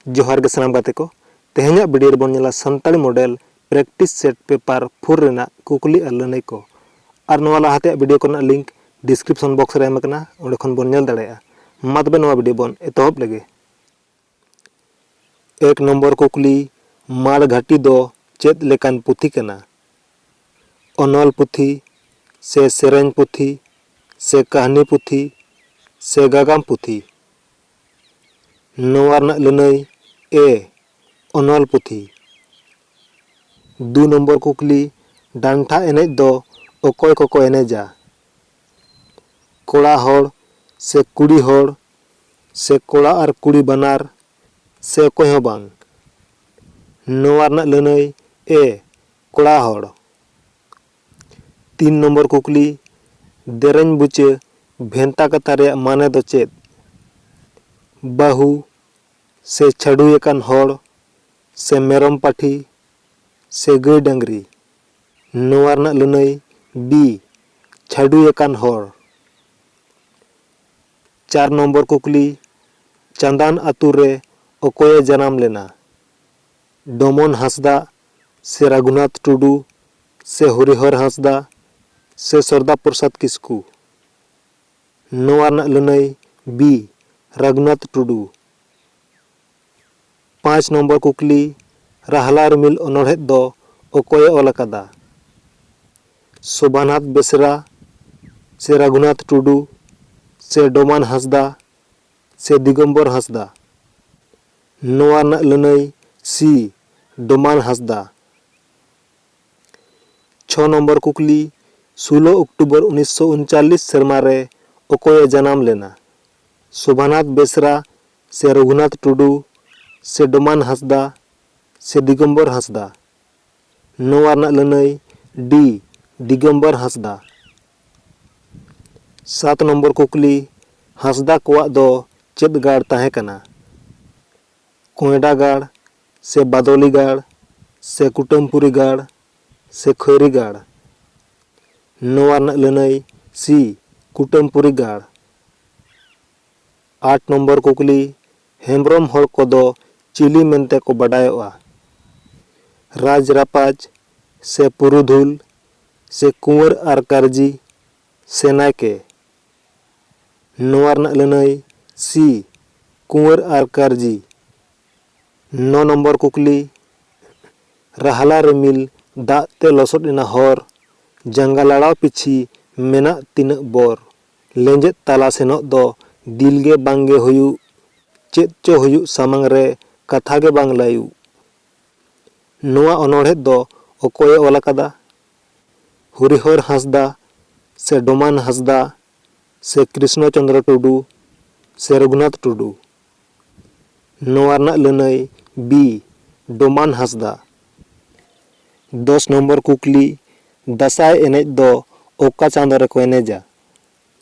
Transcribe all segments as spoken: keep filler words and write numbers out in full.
ᱡᱚᱦᱟᱨ ᱜᱮ ᱥᱟᱱᱟᱢ ᱜᱟᱛᱮ ᱠᱚ᱾ ᱛᱮᱦᱮᱧᱟᱜ ᱵᱷᱤᱰᱤᱭᱳ ᱨᱮᱵᱚᱱ ᱧᱮᱞᱟ Santali model practice set paper four ᱨᱮᱱᱟᱜ ᱠᱩᱠᱞᱤ ᱟᱨ ᱞᱟᱹᱱᱟᱹᱭ ᱠᱚ᱾ ᱟᱨ ᱱᱚᱣᱟ ᱞᱟᱦᱟ ᱛᱮᱭᱟᱜ ᱵᱷᱤᱰᱤᱭᱳ ᱠᱚᱨᱮᱱᱟᱜ ᱞᱤᱝᱠ ᱰᱤᱥᱠᱨᱤᱯᱥᱚᱱ ᱵᱚᱠᱥ ᱨᱮ ᱮᱢ ᱟᱠᱟᱱᱟ, ᱚᱸᱰᱮ ᱠᱷᱚᱱ ᱵᱚᱱ ᱧᱮᱞ ᱫᱟᱲᱮᱭᱟᱜᱼᱟ᱾ ᱢᱟ ᱛᱚᱵᱮ ᱱᱚᱣᱟ ᱵᱷᱤᱰᱤᱭᱳ ᱵᱚᱱ ᱮᱛᱚᱦᱚᱵ ᱞᱮᱜᱮ᱾ ᱮᱠ ᱱᱚᱢᱵᱚᱨ ᱠᱩᱠᱞᱤ, ᱢᱟᱲ ᱜᱷᱟᱹᱴᱤ ᱫᱚ ᱪᱮᱫ ᱞᱮᱠᱟᱱ ᱯᱩᱛᱷᱤ ᱠᱟᱱᱟ? ᱚᱱᱚᱞ ᱯᱩᱛᱷᱤ, ᱥᱮ ᱥᱮᱨᱮᱧ ᱯᱩᱛᱷᱤ, ᱥᱮ ᱠᱟᱹᱦᱱᱤ ᱯᱩᱛᱷᱤ, ᱥᱮ ᱜᱟᱜᱟᱢ ᱯᱩᱛᱷᱤ? ᱱᱚᱣᱟ ᱨᱮᱱᱟᱜ ᱞᱟᱹᱱᱟᱹᱭ ᱮ, ᱚᱱᱚᱞ ᱯᱩᱛᱷᱤ᱾ ᱫᱩ ᱱᱚᱢᱵᱚᱨ ᱠᱩᱠᱞᱤ, ᱰᱟᱱᱴᱷᱟ ᱮᱱᱮᱡ ᱫᱚ ᱚᱠᱚᱭ ᱠᱚᱠᱚ ᱮᱱᱮᱡᱟ? ᱠᱚᱲᱟ ᱦᱚᱲ ᱥᱮ ᱠᱩᱲᱤ ᱦᱚᱲ ᱥᱮ ᱠᱚᱲᱟ ᱟᱨ ᱠᱩᱲᱤ ᱵᱟᱱᱟᱨ ᱥᱮ ᱚᱠᱚᱭ ᱦᱚᱸ ᱵᱟᱝ? ᱱᱚᱣᱟ ᱨᱮᱱᱟᱜ ᱞᱟᱹᱱᱟᱹᱭ ᱮ, ᱠᱚᱲᱟ ᱦᱚᱲ᱾ ᱛᱤᱱ ᱱᱚᱢᱵᱚᱨ ᱠᱩᱠᱞᱤ, ᱫᱮᱨᱮᱧ ᱵᱩᱪᱟᱹ ᱵᱷᱮᱱᱛᱟ ᱠᱟᱛᱷᱟ ᱨᱮᱭᱟᱜ ᱢᱟᱱᱮ ᱫᱚ ᱪᱮᱫ? ᱵᱟᱹᱦᱩ ᱥᱮ ᱪᱷᱟᱹᱰᱩᱭ ᱟᱠᱟᱱ ᱦᱚᱲ ᱥᱮ ᱢᱮᱨᱚᱢ ᱯᱟᱹᱴᱷᱤ ᱥᱮ ᱜᱟᱹᱭ ᱰᱟᱝᱨᱤ? ᱱᱚᱣᱟ ᱨᱮᱱᱟᱜ ᱞᱟᱹᱱᱟᱹᱭ ᱵᱤ, ᱪᱷᱟᱹᱰᱩᱭ ᱟᱠᱟᱱ ᱦᱚᱲ᱾ ᱪᱟᱨ ᱱᱚᱢᱵᱚᱨ ᱠᱩᱠᱞᱤ, ᱪᱟᱸᱫᱟᱱ ᱟᱛᱳ ᱨᱮ ᱚᱠᱚᱭᱮ ᱡᱟᱱᱟᱢ ᱞᱮᱱᱟ? ᱰᱚᱢᱚᱱ ᱦᱟᱸᱥᱫᱟ ᱥᱮ ᱨᱟᱹᱜᱷᱩᱱᱟᱛᱷ ᱴᱩᱰᱩ ᱥᱮ ᱦᱚᱨᱤᱦᱚᱨ ᱦᱟᱸᱥᱫᱟ ᱥᱮ ᱥᱚᱨᱫᱟ ᱯᱨᱚᱥᱟᱫᱽ ᱠᱤᱥᱠᱩ? ᱱᱚᱣᱟ ᱨᱮᱱᱟᱜ ᱞᱟᱹᱱᱟᱹᱭ ᱵᱤ, ᱨᱟᱹᱜᱷᱩᱱᱟᱛᱷ ᱴᱩᱰᱩ᱾ ᱯᱟᱸᱪ ᱱᱚᱢᱵᱚᱨ ᱠᱩᱠᱞᱤ, ᱨᱟᱦᱞᱟ ᱨᱤᱢᱤᱞ ᱚᱱᱚᱬᱦᱮ ᱫᱚ ᱚᱠᱚᱭᱮ ᱚᱞ ᱟᱠᱟᱫᱟ? ᱥᱳᱵᱷᱟᱱᱟᱛᱷ ᱵᱮᱥᱨᱟ ᱥᱮ ᱨᱟᱹᱜᱷᱩᱱᱟᱛᱷ ᱴᱩᱰᱩ ᱥᱮ ᱰᱚᱢᱟᱱ ᱦᱟᱸᱥᱫᱟ ᱥᱮ ᱫᱤᱜᱚᱢᱵᱚᱨ ᱦᱟᱸᱥᱫᱟ? ᱱᱚᱣᱟ ᱨᱮᱱᱟᱜ ᱞᱟᱹᱱᱟᱹᱭ ᱥᱤ, ᱰᱚᱢᱟᱱ ᱦᱟᱸᱥᱫᱟ᱾ ᱪᱷᱚ ᱱᱚᱢᱵᱚᱨ ᱠᱩᱠᱞᱤ, ᱥᱳᱞᱳ ᱚᱠᱴᱳᱵᱚᱨ ᱩᱱᱤᱥᱥᱚ ᱩᱱᱪᱟᱞᱞᱤᱥ ᱥᱮᱨᱢᱟ ᱨᱮ ᱚᱠᱚᱭᱮ ᱡᱟᱱᱟᱢ ᱞᱮᱱᱟ? ᱥᱳᱵᱷᱟᱱᱟᱛᱷ ᱵᱮᱥᱨᱟ ᱥᱮ ᱨᱚᱜᱷᱩᱱᱟᱛᱷ ᱴᱩᱰᱩ ᱥᱮ ᱰᱚᱢᱟᱱ ᱦᱟᱸᱥᱫᱟ ᱥᱮ ᱫᱤᱜᱚᱢᱵᱚᱨ ᱦᱟᱸᱥᱫᱟ? ᱱᱚᱣᱟ ᱨᱮᱱᱟᱜ ᱞᱟᱹᱱᱟᱹᱭ ᱰᱤ, ᱫᱤᱜᱚᱢᱵᱚᱨ ᱦᱟᱸᱥᱫᱟ᱾ ᱥᱟᱛ ᱱᱚᱢᱵᱚᱨ ᱠᱩᱠᱞᱤ, ᱦᱟᱸᱥᱫᱟ ᱠᱚᱣᱟᱜ ᱫᱚ ᱪᱮᱫ ᱜᱟᱲ ᱛᱟᱦᱮᱸ ᱠᱟᱱᱟ? ᱠᱚᱭᱰᱟ ᱜᱟᱲ ᱥᱮ ᱵᱟᱫᱚᱞᱤ ᱜᱟᱲ ᱥᱮ ᱠᱩᱴᱟᱹᱢᱯᱩᱨᱤ ᱜᱟᱲ ᱥᱮ ᱠᱷᱚᱭᱨᱤ ᱜᱟᱲ? ᱱᱚᱣᱟ ᱨᱮᱱᱟᱜ ᱞᱟᱹᱱᱟᱹᱭ ᱥᱤ, ᱠᱩᱴᱟᱹᱢᱯᱩᱨᱤ ᱜᱟᱲ᱾ ᱟᱴ ᱱᱚᱢᱵᱚᱨ ᱠᱩᱠᱞᱤ, ᱦᱮᱢᱵᱽᱨᱚᱢ ᱦᱚᱲ ᱠᱚᱫᱚ ᱪᱤᱞᱤ ᱢᱮᱱᱛᱮ ᱠᱚ ᱵᱟᱰᱟᱭᱚᱜᱼᱟ? ᱨᱟᱡᱽ ᱨᱟᱯᱟᱡᱽ ᱥᱮ ᱯᱩᱨᱩᱫᱷᱩᱞ ᱥᱮ ᱠᱩᱸᱣᱟᱹᱨ ᱟᱨ ᱠᱟᱹᱨᱡᱤ ᱥᱮ ᱱᱟᱭᱠᱮ? ᱱᱚᱣᱟ ᱨᱮᱱᱟᱜ ᱞᱟᱹᱱᱟᱹᱭ ᱥᱤ, ᱠᱩᱸᱣᱟᱹᱨ ᱟᱨ ᱠᱟᱹᱨᱡᱤ᱾ ᱱᱚ ᱱᱚᱢᱵᱚᱨ ᱠᱩᱠᱞᱤ, ᱨᱟᱦᱞᱟ ᱨᱤᱢᱤᱞ ᱫᱟᱜ ᱛᱮ ᱞᱚᱥᱚᱫ ᱮᱱᱟ ᱦᱚᱨ, ᱡᱟᱸᱜᱟ ᱞᱟᱲᱟᱣ ᱯᱤᱪᱷᱤ ᱢᱮᱱᱟᱜ ᱛᱤᱱᱟᱹᱜ ᱵᱚᱨ, ᱞᱮᱸᱡᱮᱫ ᱛᱟᱞᱟ ᱥᱮᱱᱚᱜ ᱫᱚ ᱫᱤᱞ ᱜᱮ ᱵᱟᱝ ᱜᱮ ᱦᱩᱭᱩᱜ, ᱪᱮᱫ ᱪᱚ ᱦᱩᱭᱩᱜ ᱥᱟᱢᱟᱝ ᱨᱮ ᱠᱟᱛᱷᱟ ᱜᱮ ᱵᱟᱝ ᱞᱟᱹᱭᱩᱜ᱾ ᱱᱚᱣᱟ ᱚᱱᱚᱬᱦᱮ ᱫᱚ ᱚᱠᱚᱭᱮ ᱚᱞ ᱟᱠᱟᱫᱟ? ᱦᱚᱨᱤᱦᱚᱨ ᱦᱟᱸᱥᱫᱟ ᱥᱮ ᱰᱚᱢᱟᱱ ᱦᱟᱸᱥᱫᱟ ᱥᱮ ᱠᱨᱤᱥᱱᱚ ᱪᱚᱸᱫᱽᱨᱚ ᱴᱩᱰᱩ ᱥᱮ ᱨᱚᱜᱷᱩᱱᱟᱛᱷ ᱴᱩᱰᱩ? ᱱᱚᱣᱟ ᱨᱮᱱᱟᱜ ᱞᱟᱹᱱᱟᱹᱭ ᱵᱤ, ᱰᱚᱢᱟᱱ ᱦᱟᱸᱥᱫᱟ᱾ ᱫᱚᱥ ᱱᱚᱢᱵᱚᱨ ᱠᱩᱠᱞᱤ, ᱫᱟᱸᱥᱟᱭ ᱮᱱᱮᱡ ᱫᱚ ᱚᱠᱟ ᱪᱟᱸᱫᱳ ᱨᱮᱠᱚ ᱮᱱᱮᱡᱟ?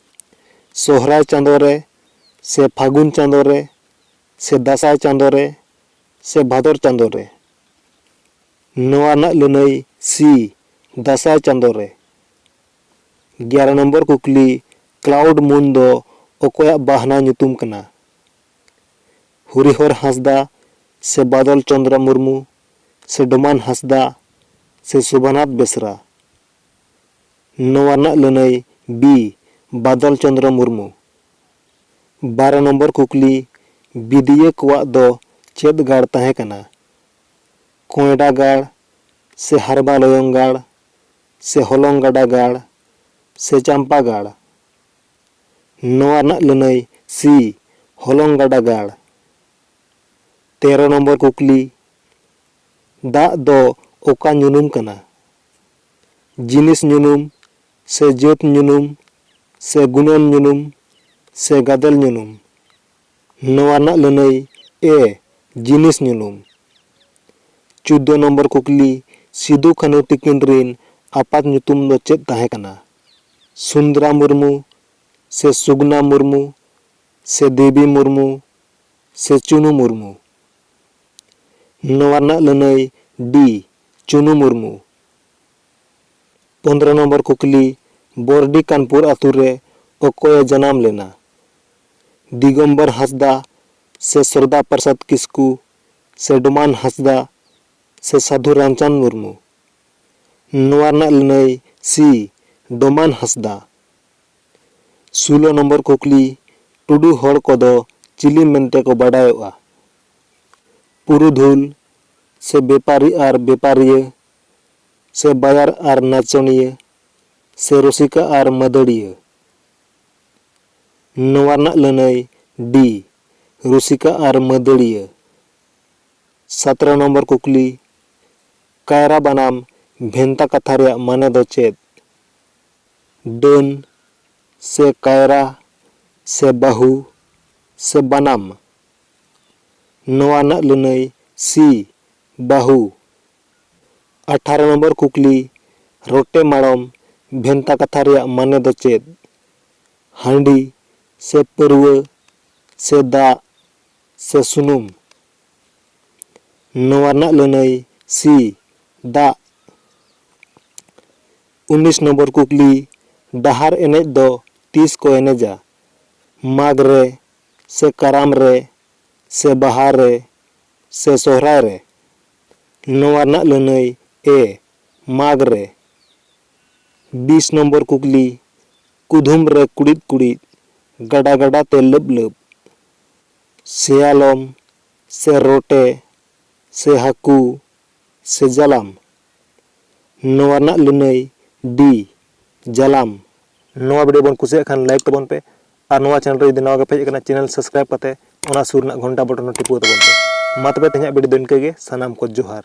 ᱥᱚᱦᱨᱟᱭ ᱪᱟᱸᱫᱳ ᱨᱮ ᱥᱮ ᱯᱷᱟᱹᱜᱩᱱ ᱪᱟᱸᱫᱳ ᱨᱮ ᱥᱮ ᱫᱟᱸᱥᱟᱭ ᱪᱟᱸᱫᱳ ᱨᱮ ᱥᱮ ᱵᱷᱟᱫᱚᱨ ᱪᱟᱸᱫᱳ ᱨᱮ? ᱱᱚᱣᱟ ᱨᱮᱱᱟᱜ ᱞᱟᱹᱱᱟᱹᱭ ᱥᱤ, ᱫᱟᱸᱥᱟᱭ ᱪᱟᱸᱫᱳ ᱨᱮ᱾ ᱮᱜᱟᱨᱚ ᱱᱚᱢᱵᱚᱨ ᱠᱩᱠᱞᱤ, ᱠᱞᱟᱣᱩᱰ ᱢᱩᱱ ᱫᱚ ᱚᱠᱚᱭᱟᱜ ᱵᱟᱦᱱᱟ ᱧᱩᱛᱩᱢ ᱠᱟᱱᱟ? ᱦᱚᱨᱤᱦᱚᱨ ᱦᱟᱸᱥᱫᱟ ᱥᱮ ᱵᱟᱫᱚᱞ ᱪᱚᱸᱫᱽᱨᱚ ᱢᱩᱨᱢᱩ ᱥᱮ ᱰᱚᱢᱟᱱ ᱦᱟᱸᱥᱫᱟ ᱥᱮ ᱥᱳᱵᱷᱟᱱᱟᱛᱷ ᱵᱮᱥᱨᱟ? ᱱᱚᱣᱟ ᱨᱮᱱᱟᱜ ᱞᱟᱹᱱᱟᱹᱭ ᱵᱤ, ᱵᱟᱫᱚᱞ ᱪᱚᱸᱫᱽᱨᱚ ᱢᱩᱨᱢᱩ᱾ ᱵᱟᱨᱚ ᱱᱚᱢᱵᱚᱨ ᱠᱩᱠᱞᱤ, ᱵᱤᱫᱤᱭᱟᱹ ᱠᱚᱣᱟᱜ ᱫᱚ ᱪᱮᱫ ᱜᱟᱲ ᱛᱟᱦᱮᱸ ᱠᱟᱱᱟ? ᱠᱚᱭᱰᱟ ᱜᱟᱲ ᱥᱮ ᱦᱟᱨᱵᱟ ᱞᱚᱭᱚᱝ ᱜᱟᱲ ᱥᱮ ᱦᱚᱞᱚᱝ ᱜᱟᱰᱟ ᱜᱟᱲ ᱥᱮ ᱪᱟᱢᱯᱟ ᱜᱟᱲ? ᱱᱚᱣᱟ ᱨᱮᱱᱟᱜ ᱞᱟᱹᱱᱟᱹᱭ ᱥᱤ, ᱦᱚᱞᱚᱝ ᱜᱟᱰᱟ ᱜᱟᱲ᱾ ᱛᱮᱨᱚ ᱱᱚᱢᱵᱚᱨ ᱠᱩᱠᱞᱤ, ᱫᱟᱜ ᱫᱚ ᱚᱠᱟ ᱧᱩᱱᱩᱢ ᱠᱟᱱᱟ? ᱡᱤᱱᱤᱥ ᱧᱩᱱᱩᱢ ᱥᱮ ᱡᱟᱹᱛ ᱧᱩᱱᱩᱢ ᱥᱮ ᱜᱩᱱᱟᱹᱱ ᱧᱩᱱᱩᱢ ᱥᱮ ᱜᱟᱫᱮᱞ ᱧᱩᱱᱩᱢ? ᱱᱚᱣᱟ ᱨᱮᱱᱟᱜ ᱞᱟᱹᱱᱟᱹᱭ ᱮ, ᱡᱤᱱᱤᱥ ᱧᱩᱱᱩᱢ᱾ ᱪᱳᱫᱫᱳ ᱱᱚᱢᱵᱚᱨ ᱠᱩᱠᱞᱤ, ᱥᱤᱫᱩ ᱠᱟᱹᱱᱦᱩ ᱛᱤᱠᱤᱱ ᱨᱤᱱ ᱟᱯᱟᱛ ᱧᱩᱛᱩᱢ ᱫᱚ ᱪᱮᱫ ᱛᱟᱦᱮᱸ ᱠᱟᱱᱟ? ᱥᱩᱱᱫᱽᱨᱟ ᱢᱩᱨᱢᱩ ᱥᱮ ᱥᱩᱜᱽᱱᱟ ᱢᱩᱨᱢᱩ ᱥᱮ ᱫᱮᱵᱤ ᱢᱩᱨᱢᱩ ᱥᱮ ᱪᱩᱱᱩ ᱢᱩᱨᱢᱩ? ᱱᱚᱣᱟ ᱨᱮᱱᱟᱜ ᱞᱟᱹᱱᱟᱹᱭ ᱰᱤ, ᱪᱩᱱᱩ ᱢᱩᱨᱢᱩ᱾ ᱯᱚᱱᱫᱽᱨᱚ ᱱᱚᱢᱵᱚᱨ ᱠᱩᱠᱞᱤ, ᱵᱚᱨᱰᱤ ᱠᱟᱱᱯᱩᱨ ᱟᱛᱳ ᱨᱮ ᱚᱠᱚᱭᱮ ᱡᱟᱱᱟᱢ ᱞᱮᱱᱟ? ᱫᱤᱜᱚᱢᱵᱚᱨ ᱦᱟᱸᱥᱫᱟ ᱥᱮ ᱥᱚᱨᱫᱟ ᱯᱨᱚᱥᱟᱫᱽ ᱠᱤᱥᱠᱩ ᱥᱮ ᱰᱚᱢᱟᱱ ᱦᱟᱸᱥᱫᱟ ᱥᱮ ᱥᱟᱹᱫᱷᱩ ᱨᱟᱢᱪᱟᱸᱫᱽ ᱢᱩᱨᱢᱩ? ᱱᱚᱣᱟ ᱨᱮᱱᱟᱜ ᱞᱟᱹᱱᱟᱹᱭ ᱥᱤ, ᱰᱚᱢᱟᱱ ᱦᱟᱸᱥᱫᱟ᱾ ᱥᱳᱞᱳ ᱱᱚᱢᱵᱚᱨ ᱠᱩᱠᱞᱤ, ᱴᱩᱰᱩ ᱦᱚᱲ ᱠᱚᱫᱚ ᱪᱤᱞᱤ ᱢᱮᱱᱛᱮ ᱠᱚ ᱵᱟᱰᱟᱭᱚᱜᱼᱟ? ᱯᱩᱨᱩᱫᱷᱩᱞ ᱥᱮ ᱵᱮᱯᱟᱨᱤ ᱟᱨ ᱵᱮᱯᱟᱨᱤᱭᱟᱹ ᱥᱮ ᱵᱟᱭᱟᱨ ᱟᱨ ᱱᱟᱪᱚᱱᱤᱭᱟᱹ ᱥᱮ ᱨᱩᱥᱤᱠᱟ ᱟᱨ ᱢᱟᱹᱫᱟᱹᱲᱤᱭᱟᱹ? ᱱᱚᱣᱟ ᱨᱮᱱᱟᱜ ᱞᱟᱹᱱᱟᱹᱭ ᱰᱤ, ᱨᱩᱥᱤᱠᱟ ᱟᱨ ᱢᱟᱹᱫᱟᱹᱲᱤᱭᱟᱹ᱾ ᱥᱟᱛᱮᱨᱚ ᱱᱚᱢᱵᱚᱨ ᱠᱩᱠᱞᱤ, ᱠᱟᱭᱨᱟ ᱵᱟᱱᱟᱢ ᱵᱷᱮᱱᱛᱟ ᱠᱟᱛᱷᱟ ᱨᱮᱭᱟᱜ ᱢᱟᱱᱮ ᱫᱚ ᱪᱮᱫ? ᱰᱟᱹᱱ ᱥᱮ ᱠᱟᱭᱨᱟ ᱥᱮ ᱵᱟᱹᱦᱩ ᱥᱮ ᱵᱟᱱᱟᱢ? ᱱᱚᱣᱟ ᱨᱮᱱᱟᱜ ᱞᱟᱹᱱᱟᱹᱭ ᱥᱤ, ᱵᱟᱹᱦᱩ᱾ ᱟᱴᱷᱟᱨᱚ ᱱᱚᱢᱵᱚᱨ ᱠᱩᱠᱞᱤ, ᱨᱚᱴᱮ ᱢᱟᱲᱚᱢ ᱵᱷᱮᱱᱛᱟ ᱠᱟᱛᱷᱟ ᱨᱮᱭᱟᱜ ᱢᱟᱱᱮ ᱫᱚ ᱪᱮᱫ? ᱦᱟᱺᱰᱤ ᱥᱮ ᱯᱟᱹᱨᱣᱟᱹ ᱥᱮ ᱫᱟᱜ ᱥᱮ ᱥᱩᱱᱩᱢ? ᱱᱚᱣᱟ ᱨᱮᱱᱟᱜ ᱞᱟᱹᱱᱟᱹᱭ ᱥᱤ, ᱫᱟᱜ᱾ ᱩᱱᱤᱥ ᱱᱚᱢᱵᱚᱨ ᱠᱩᱠᱞᱤ, ᱰᱟᱦᱟᱨ ᱮᱱᱮᱡ ᱫᱚ ᱛᱤᱥ ᱠᱚ ᱮᱱᱮᱡᱟ? ᱢᱟᱜᱽ ᱨᱮ ᱥᱮ ᱠᱟᱨᱟᱢ ᱨᱮ ᱥᱮ ᱵᱟᱦᱟ ᱨᱮ ᱥᱮ ᱥᱚᱦᱨᱟᱭ ᱨᱮ? ᱱᱚᱣᱟ ᱨᱮᱱᱟᱜ ᱞᱟᱹᱱᱟᱹᱭ ᱮ, ᱢᱟᱜᱽ ᱨᱮ᱾ ᱵᱤᱥ ᱱᱚᱢᱵᱚᱨ ᱠᱩᱠᱞᱤ, ᱠᱩᱫᱷᱩᱢ ᱨᱮ ᱠᱩᱲᱤᱫ ᱠᱩᱲᱤᱫ, ᱜᱟᱰᱟ ᱜᱟᱰᱟ ᱛᱮ ᱞᱟᱹᱵ ᱞᱟᱹᱵ, ᱥᱮᱭᱟᱞᱚᱢ ᱥᱮ ᱨᱚᱴᱮ ᱥᱮ ᱦᱟᱹᱠᱩ ᱥᱮ ᱡᱟᱞᱟᱢ? ᱱᱚᱣᱟ ᱨᱮᱱᱟᱜ ᱞᱟᱹᱱᱟᱹᱭ ᱰᱤ, ᱡᱟᱞᱟᱢ᱾ ᱱᱚᱣᱟ ᱵᱷᱤᱰᱤᱭᱳ ᱵᱚᱱ ᱠᱩᱥᱤᱭᱟᱜ ᱠᱷᱟᱱ ᱞᱟᱭᱤᱠ ᱛᱟᱵᱚᱱ ᱯᱮ ᱟᱨ ᱱᱚᱣᱟ ᱪᱮᱱᱮᱞ ᱨᱮ ᱡᱩᱫᱤ ᱱᱟᱣᱟ ᱜᱮᱯᱮ ᱦᱮᱡ ᱟᱠᱟᱱᱟ, ᱪᱮᱱᱮᱞ ᱥᱟᱵᱥᱠᱨᱟᱭᱤᱵ ᱠᱟᱛᱮ ᱚᱱᱟ ᱥᱩᱨ ᱨᱮᱱᱟᱜ ᱜᱷᱚᱱᱴᱟ ᱵᱚᱴᱚᱱ ᱦᱚᱸ ᱴᱤᱯᱟᱹᱣ ᱛᱟᱵᱚᱱ ᱯᱮ᱾ ᱢᱟ ᱛᱚᱵᱮ ᱛᱮᱦᱮᱧᱟᱜ ᱵᱷᱤᱰᱤᱭᱳ ᱫᱚ ᱤᱱᱠᱟᱹ ᱜᱮ, ᱥᱟᱱᱟᱢ ᱠᱚ ᱡᱚᱦᱟᱨ᱾